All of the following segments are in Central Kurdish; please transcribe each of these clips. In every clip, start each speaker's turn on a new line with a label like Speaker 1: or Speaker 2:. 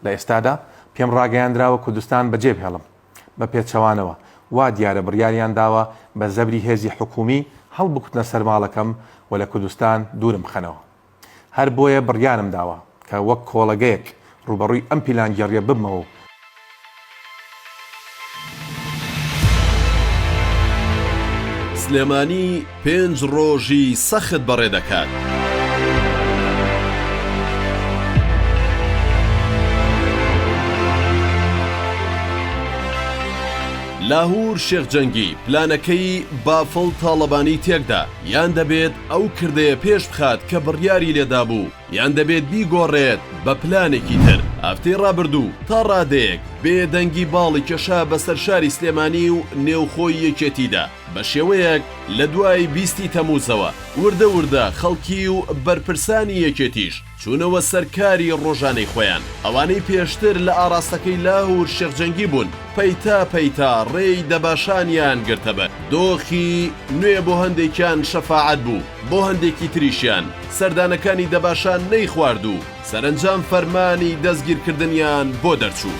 Speaker 1: لە ئێستادا پێم ڕاگەیاندراوە کوردستان بەجێ بهێڵم. بە پێچەوانەوە، وا دیارە بڕیاریان داوە بە زەبری هێزی حکوومی هەڵبکوتنە سەر ماڵەکەم و لە کوردستان دوورم بخەنەوە. هەر بۆیە بڕیارم داوە کە وەک کۆڵەگەیەک ڕووبەڕووی ئەم پیلانگێڕییە ببمەوە و،
Speaker 2: سلێمانی پێنج ڕۆژی سەخت بەڕێ دەکات. لاهور شێخ جەنگی پلانەکەی بافڵ تاڵەبانی تێکدا، یان دەبێت ئەو کردەیە پێش بخات کە بڕیاری لێدابوو، یان دەبێت بیگۆڕێت بە پلانێکی تر. هەفتەی ڕابردوو تا ڕادەیەک بێدەنگی باڵی کێشا بەسەر شاری سلێمانی و نێوخۆی یەکێتیدا، بە شێوەیەک لە دوای 20 ی تەمووزەوە وردە وردە خەڵکی و بەرپرسانی یەکێتیش چوونەوە سەر کاری ڕۆژانەی خۆیان. ئەوانەی پێشتر لە ئاڕاستەکەی لاهور شێخ جەنگی بوون پەیتا پەیتا ڕێی دەباشانیان گرتەبەر. دۆخی نوێ بۆ هەندێکیان شەفاعەت بوو، بۆ هەندێکی تریشیان سەردانەکانی دەباشان نەیخوارد و سەرەنجام فەرمانی دەستگیرکردنیان بۆ دەرچوو.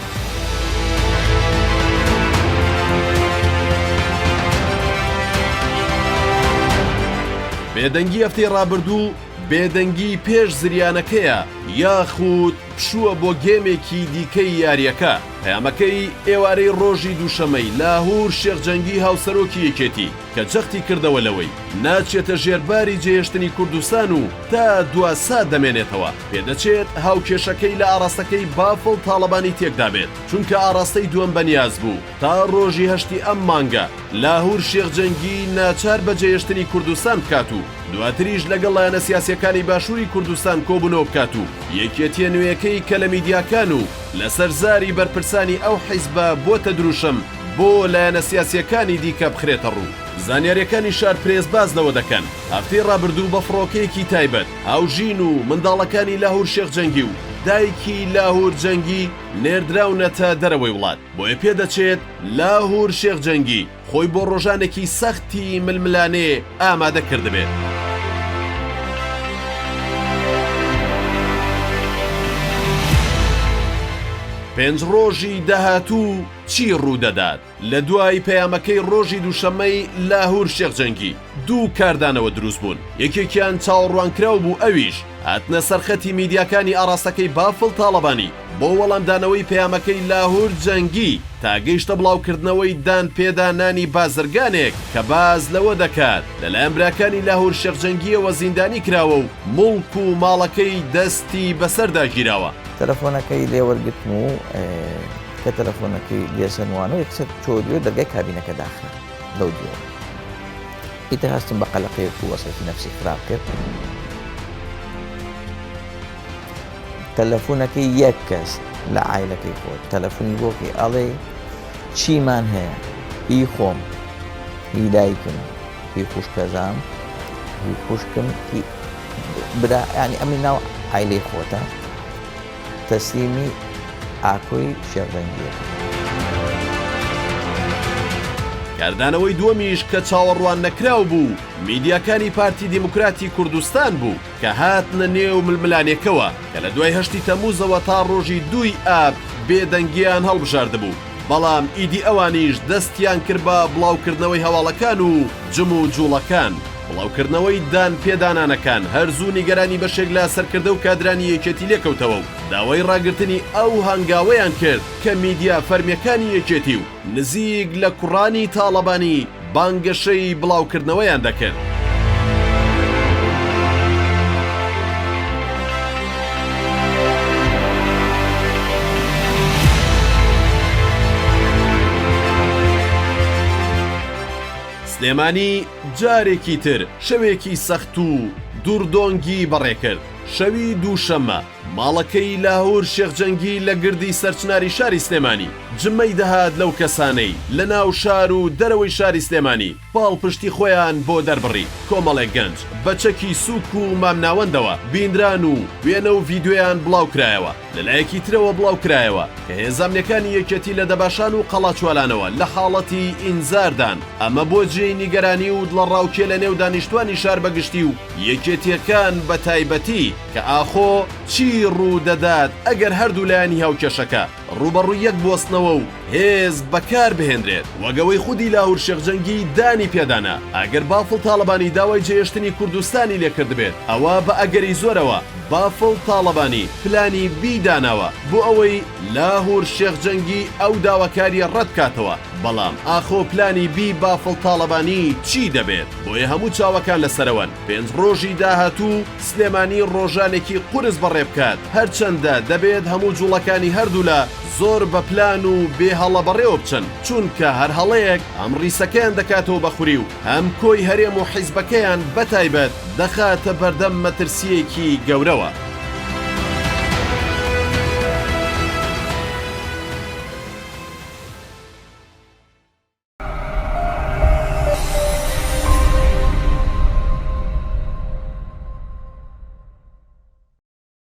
Speaker 2: بێدەنگی هەفتەی ڕابردوو بێدەنگی پێش زریانەکەیە یاخود پشووە بۆ گێمێکی دیکەی یارییەکە؟ پەیامەکەی ئێوارەی ڕۆژی دووشەمەی لاهور شێخ جەنگی هاوسەرۆکی یەکێتی کە جەختی کردەوە لەوەی ناچێتە ژێر باری جێهێشتنی کوردستان و تا دوا سات دەمێنێتەوە، پێدەچێت هاوکێشەکەی لە ئاڕاستەکەی بافڵ تاڵەبانی تێکدابێت، چونکە ئاڕاستەی دووەم بەنیاز بوو تا ڕۆژی هەشتی ئەم مانگە لاهور شێخ جەنگی ناچار بە جێهێشتنی کوردستان بکات و دواتریش لەگەڵ لایەنە سیاسیەکانی باشوری کوردستان کۆبونەوە بکات و یەکێتیە نوێیەکەی کە لە میدیاکان و لەسەر زاری بەرپرسانی ئەو حیزبە بۆتە دروشم بۆ لایەنە سیاسیەکانی دیکە بخرێتە ڕوو. زانیاریەکانی شار پرێس باس لەوە دەکەن، هەفتەی ڕابردوو بە فڕۆکەیەکی تایبەت هاوژین و منداڵەکانی لاهور شێخ جەنگی و دایکی لاهور جەنگی نێردراونەتە دەرەوەی وڵات، بۆیە پێدەچێت لاهور شێخ جەنگی خۆی بۆ ڕۆژانێکی سەختی ململانێ ئامادە کردبێت. پێنج ڕۆژی داهاتوو چی ڕوودەدات؟ لە دوای پەیامەکەی ڕۆژی دووشەممەی لاهور شێخ جەنگی، دوو کاردانەوە دروست بوون، یەکێکیان چاوەڕوانکراو بوو ئەویش هاتنە سەرخەتی میدیاکانی ئاڕاستەکەی بافڵ تاڵەبانی بۆ وەڵامدانەوەی پەیامەکەی لاهور جەنگی تا گەیشتە بڵاوکردنەوەی دانپێدانانی بازرگانێک کە باس لەوە دەکات لەلایەن براکانی لاهور شێخ جەنگییەوە زیندانی کراوە و موڵک و ماڵەکەی دەستی بەسەردا گیراوە.
Speaker 3: تەلەفۆنەکەی لێ وەرگرتم و کە تەلەفۆنەکەی لێ سەنوانەوە یەکسەر چۆ دوێ دەرگای کابینەکە داخرا لەو دوێ ئیتر هەستم بە قەلەقیەک و وەسعەتی نەفسی خراپ کرد. تەلەفونەکەی یەک کەس لە عایلەکەی خۆت تەلەفونی بۆ کەی ئەڵێ چیمان هەیە هی خۆم هی دایکم هی خوشکەزام هی خوشکم هی برا ینی ئەمی ناو عایلەی خۆتە تەسلیمی ئاکۆی شێخجەنگییە.
Speaker 2: کاردانەوەی دووەمیش کە چاوەڕوان نەکراو بوو، میدیاکانی پارتی دیموکراتی کوردستان بوو کە هاتنە نێو ململانێکەوە کە لە دوای هەشتی تەمووزەوە تا ڕۆژی دووی ئاب بێدەنگییان هەڵبژاردبوو، بەڵام ئیدی ئەوانیش دەستیان کرد بە بڵاوکردنەوەی هەواڵەکان و جموجوڵەکان. بڵاوکردنەوەی دان پێدانانەکان هەر زوو نیگەرانی بەشێک لە سەرکردە و کادرانی یەکێتی لێکەوتەوە و داوای ڕاگرتنی ئەو هەنگاوەیان کرد کە میدیا فەرمیەکانی یەکێتی و نزیک لە کوڕانی تاڵەبانی بانگەشەی بڵاوکردنەوەیان دەکرد. سلێمانی جارێکی تر شەوێکی سەخت و دوڕدۆنگی بەڕێکرد، شەوی دووشەممە ماڵەکەی لاهور شێخ جەنگی لە گردی سەرچناری شاری سلێمانی جمەی دەهات لەو کەسانەی لە ناو شار و دەرەوەی شاری سلێمانی پاڵپشتی خۆیان بۆ دەربڕی، کۆمەڵێک گەنج بە چەکی سوک و مامناوەندەوە بینران و وێنە و ڤیدیۆیان بڵاوکرایەوە. لەلایەکی ترەوە بڵاوکرایەوە کە هێزە ئەمنیەکانی یەکێتی لە دەباشان و قەڵاچوالانەوە لە حاڵەتی ئینزاردان، ئەمە بۆ جێی نیگەرانی و دڵەڕاوکێ لە نێو دانیشتوانی شار بە گشتی و یەکێتی. یەکێتییەکان بە تایبەتی کە ئاخۆ چی ڕوودەدات ئەگەر هەردوو لایەنی هاوکێشەکە ڕووبەڕووی یەک بوەستنەوە و هێز بەکار بهێنرێت، وەک ئەوەی خودی لاهور شێخ جەنگی دانی پێدانا، ئەگەر بافڵ تاڵەبانی داوای جێهێشتنی کوردستانی لێکردبێت، ئەوا بە ئەگەری زۆرەوە بافڵ تاڵەبانی پلانی بی داناوە بۆ ئەوەی لاهور شێخ جەنگی ئەو داواکارییە ڕەتبکاتەوە، بەڵام ئاخۆ پلانی بی بافڵ تاڵەبانی چی دەبێت؟ بۆیە هەموو چاوەکان لەسەرەوەن پێنج ڕۆژی داهاتوو سلێمانی ڕۆژانێکی قورس بەڕێبکات، هەرچەندە دەبێت هەموو جوڵەکانی هەردوولا زۆر بە پلان و بێ هەڵە بەڕێوە بچن، چونکە هەر هەڵەیەک هەم ڕیسەکەیان دەکاتەوە بە خوری و هەم کۆی هەرێم و حیزبەکەیان بەتایبەت دەخاتە بەردەم مەترسییەکی گەورەوە.